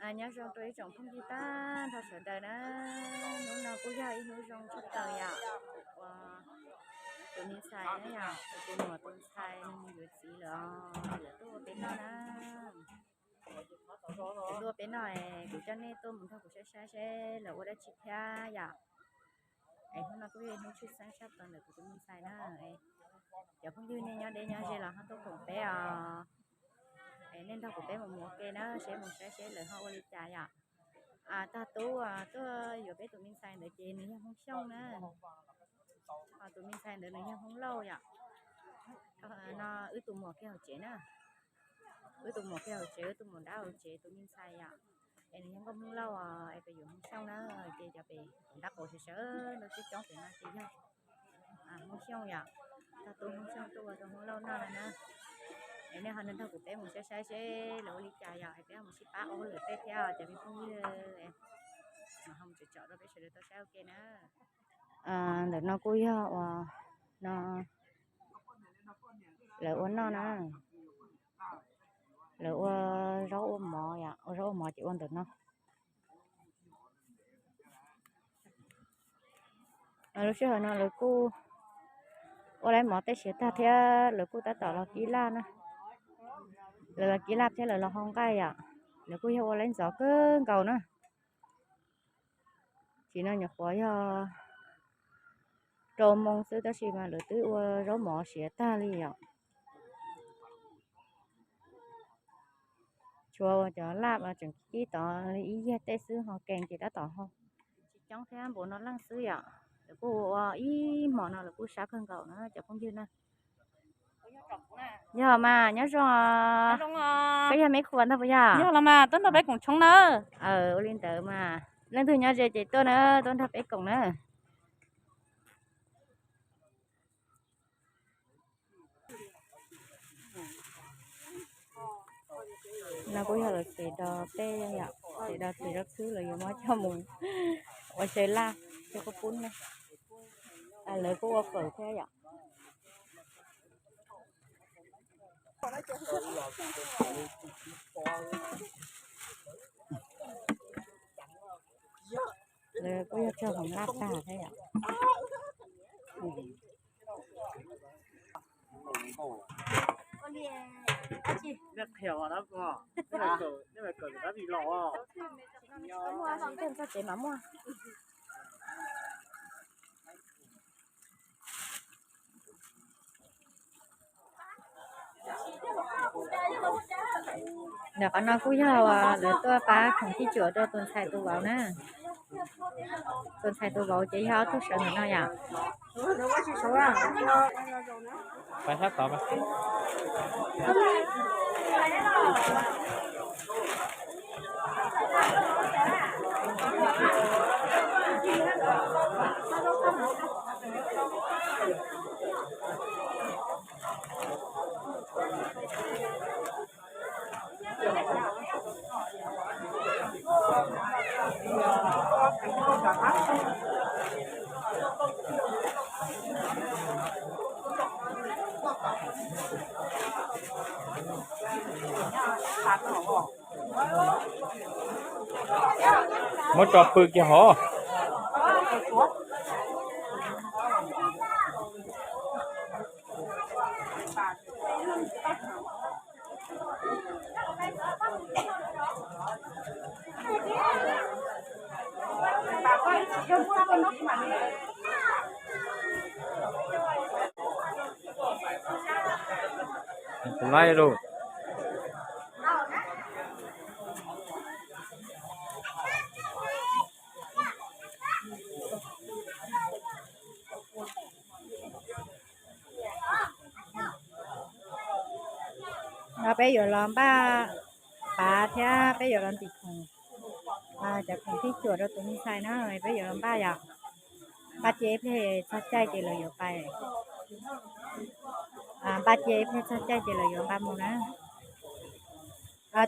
Nyob zoo rau ib tsoom phooj ywg tag nrho sawv daws na. Hnub no kuj yog ib hnub zoo tshaj plaws yom, uas tus me ntxhais na yom, tus muam tus ntxhais nws mus yuav txiv lawm, lawv tuaj ua peb noj na. Lawv tuaj ua peb noj, kuv coj nej tuaj mus nrog kuv saib saib seb lawv ua dab tsi thiab yom. Es hnub no kuj yog ib hnub tshwj xeeb tshaj plaws ntawm kuv tus me ntxhais na. Cov phooj ywg nej nyob deb nyob ze los ho tuaj koom peb os. Nej nrog kuv peb mus mus ua ke na, seb mus saib seb lawv ho ua li cas yom. Tag tub tuaj yuav peb tus me ntxhais ntawd ces nws yog Hmoob Xyooj na. Ho tus me ntxhais ntawd nws yog Hmoob Lauj yom. No wb tus muam kiag hauv tsev na. Wb tus muam kiag hauv tsev, wb tus muam nrab hauv tsev tus me ntxhais yom. Es nws yog nkauj Hmoob Lauj es pem yuav Hmoob Xyooj na. Ces cov pem nrab qaum sawv sawv no coob coob pem no ces yog Hmoob Xyooj yom. Tag tub Hmoob Xyooj tuaj ua rau Hmoob Lauj noj no na. Es nej ho nrog kuv peb mus saib saib seb lawv ua li cas yom, es peb ho mus sib pab ua hauj lwm tej thiab os cov me phooj ywg. Mas ho mus tsom tsom rau peb sawv daws tau saib ua ke na. Ntawm no kuj yog uas no lawv ua noj na. Lawv ua zaub ua mov yom, ua zaub ua mov ces ua ntawm no. Lub sij hawm no lawv kuj ua lawv mov tej siav tag thiab lawv kuj tab tom los kib laj na. Lawv los kib laj thiab lawv los hau nqaij yom. Lawv kuj yog ua lawv ntxov kawg nkaus na. Tsis no nyuam qhuav yog rau moo xwb tab sis mas lawv twb ua zaub mov siav tag li yom. Tshuav ua cov laj mas tseem kib tod li ib yag tej xwb ho kees ces tab tom hau. Tsis coob thiab npaum no leej xwb yom. Lawv kuj ua ib hmos no lawv kuj sab kawg nkaus na cov phooj ywg na. Yog mas nyob zoo. Peb yog me khuas ntag puas yog? Yog los mas tuaj nrog peb koom tshoob na. Ua li ntawd mas leej twg nyob ze ces tuaj na, tuaj nrog peb koom na. No kuj yog lawv tsev do tej yom, tsev do txiv zaub xwb lawv yuav muab coj mus ua chaw laj, chaw kuj pub ne. Lawv kuj ua fawm thiab yom. Lawv kuj yog cog hmoov laj tag thiab yom. Txog tsev mas muaj. Ntawm qhov no kuj yog lawv tuaj pab khoom thij cuam rau tus ntxhais tus vauv na. Tus ntxhais tus vauv ces yog ob tug sawv ntawm no yom. Muab tso pw kiag hov. Tus laib lauj. No peb yuav los npaj pav thiab peb yuav los ntim khoom, cov khoom thij cuam rau tus me ntxhais na, peb yuav los npaj yom. Npaj cia ib pliag txog caij ces lawv yuav pais. Npaj cia ib pliag txog caij ces lawv yuav nqa mus na.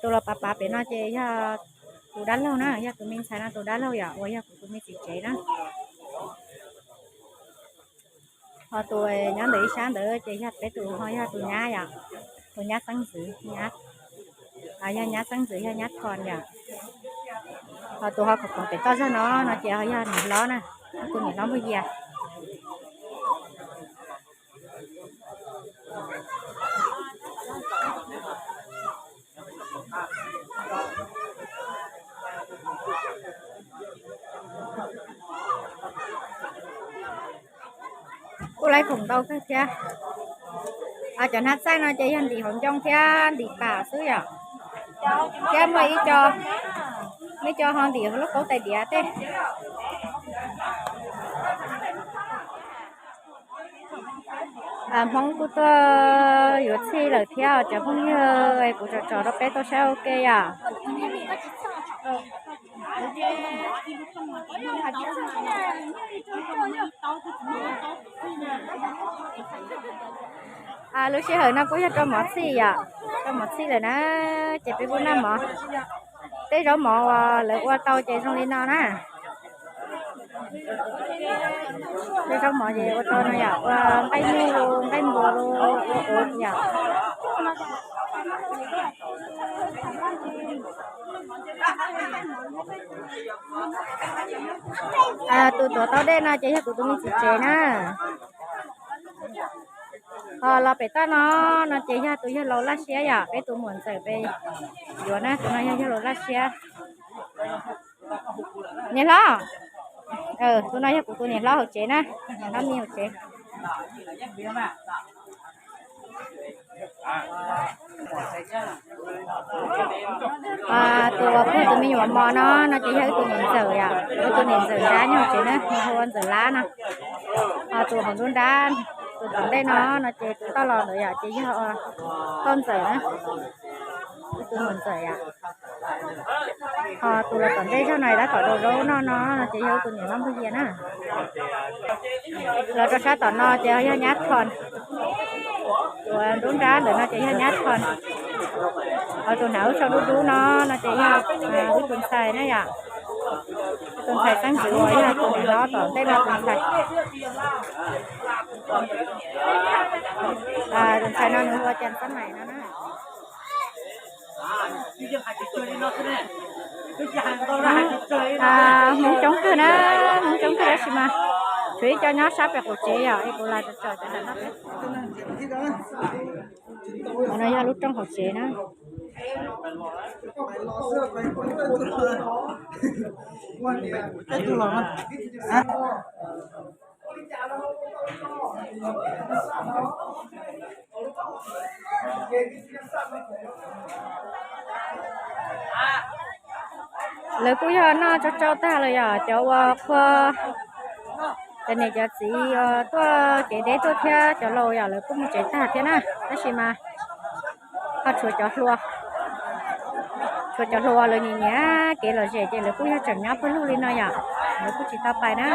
Tus los pav pav pem no ces yog tus dab laug na, yog tus me ntxhais no tus dab laug yom, uas yog kuv tus me txiv tsev na. Ho tus nyob ntawm ib sab ntawd ces yog peb tus ho yog tus nyab yom, tus nyab xeeb ntxwv, yog nyab xeeb ntxwv yog nyab Khon yom. Ho tus ho khoom khoom pem toj zog no no ces ho yog niam hlob na, tus niam hlob Npug Yias. Kuj laib khoom ntau kawg thiab. Cov hnab txaij no ces yog ntim hauv ncoo thiab ntim pam xwb yom. Thiab muaj ib co, muaj ib co ho ntim hauv lub kaub tais diav tej. Hmoob kuj tuaj yuav txhij lawm thiab cov phooj ywg, kuv tsom tsom rau peb tau saib ua ke yom. Lub sij hawm no kuj yog rau mov txhij yom, rau mov txhij lawm na, ces peb kuj noj mov. Tej zaub mov uas lawv ua tau ces zoo li no na. Tej zaub mov ces ua tau no yom, ua nqaij nyuj los nqaij npua los ua ua yom. Tus tuav tau dej no ces yog kuv tus me txiv tsev na. Ho los pem toj no, no ces yog tus yawg laus Laj Siab yom, peb tus muam ntxawm peb yuav na, tus no yog yawg laus Laj Siab. Niam hlob, tus no yog kuv tus niam hlob hauv tsev na, niam hlob me hauv tsev. Tus uas pog tus me nyuam mos no, no ces yog wb tus niam ntxawm yom, wb tus niam ntxawm nrab nyob hauv tsev na, nws hu ua Ntxawm Lab no. Ho tus hauv nruab nrab, tus tom ntej no, no ces tus toj los ntawd yom, ces yog pog ntxawm na, wb tus muam ntxawm yom. Ho tus los tom ntej zog no tab tom rau zaub noj no, no ces yog wb tus niam hlob Npug Yias na. Los rau sab tom no ces yog nyab Thon. Tus nruab nrab ntawm no ces yog nyab Thon. Ho tus hnav lub tsho dub dub no, no ces yog wb tus ntxhais na yom. Tus ntxhais xeeb ntxwv uas yog tus niam hlob tom ntej no tus ntxhais. Tus ntxhais no nws hu ua Cas Xab Maim no na. Hmoob coob kawg na, Hmoob coob kawg tab sis mas tshuav ib co nyob sab pem qaum tsev yom, es kuv lam tsom tsom cov ntawm no peb. Qhov no yog lub rooj hauv tsev na. Lawv kuj yog noj tsau tsau tag lawm yom, cov uas qhua, cov niam cov txiv uas tuaj kev deb tuaj thiab cov laus yom, lawv kuj mus tsev tag thiab na, tab sis mas ho tshuav cov hluas, tshuav cov hluas lawv nyiam nyiam kev lom zem ces lawv kuj yog tseem nyob pawg lug li no yom, lawv kuj tsis tau pais na.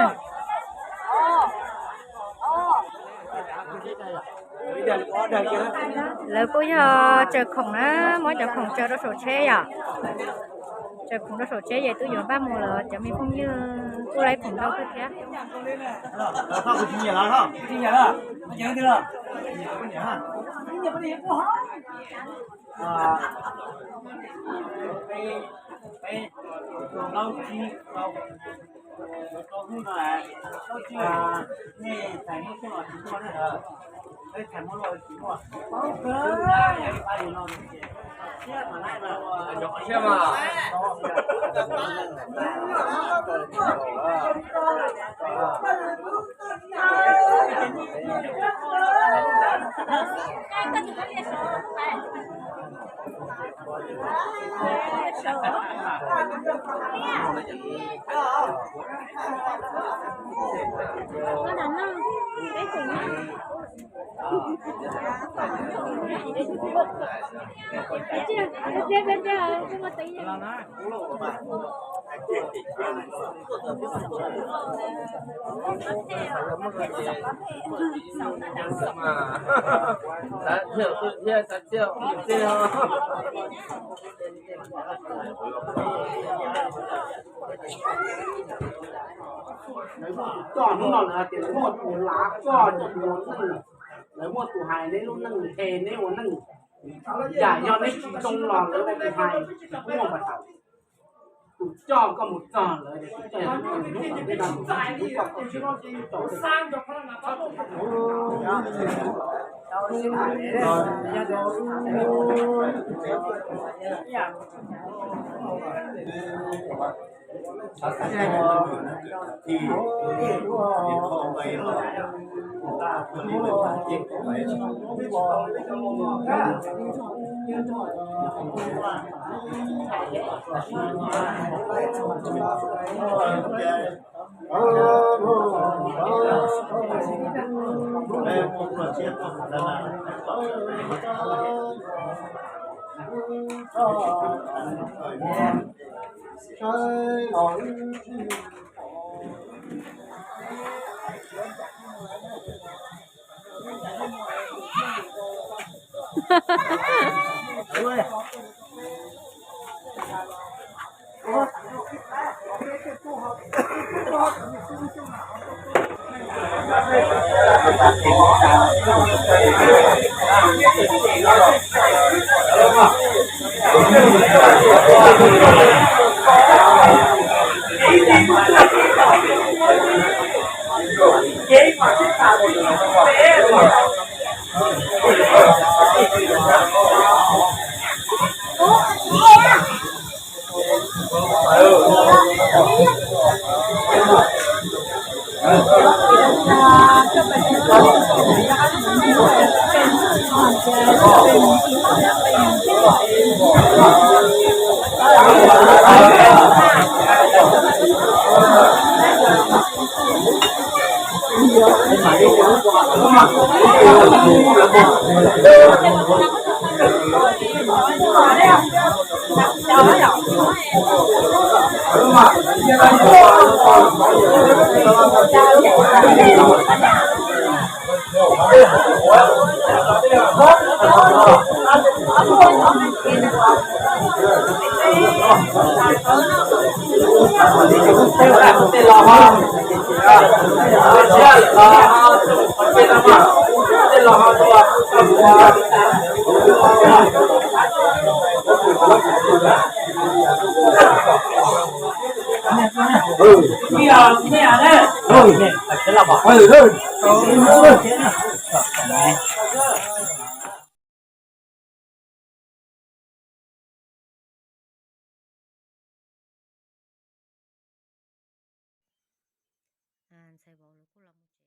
Lawv kuj yog tsaws khoom na, muab cov khoom tsaws rau saum tsheb yom. Tsaws khoom rau saum tsheb ces twb yuav npaj mus lawm, cov me phooj ywg kuj laib khoom ntau kawg thiab. Lawv muaj tus coj hnub no lawv hais tias lawv muaj tus lav coj neb ua neej, lawv muaj tus hais neb lub neej, neb ua neej, yam yog neb tsis zoo los lawv ua tus hais, tsis muaj mas tawm. Coj koj mus txog lawm, coj yog tus koj mus txog, tus koj mus txog. Ntxhais vauv los kuj los mus tsev.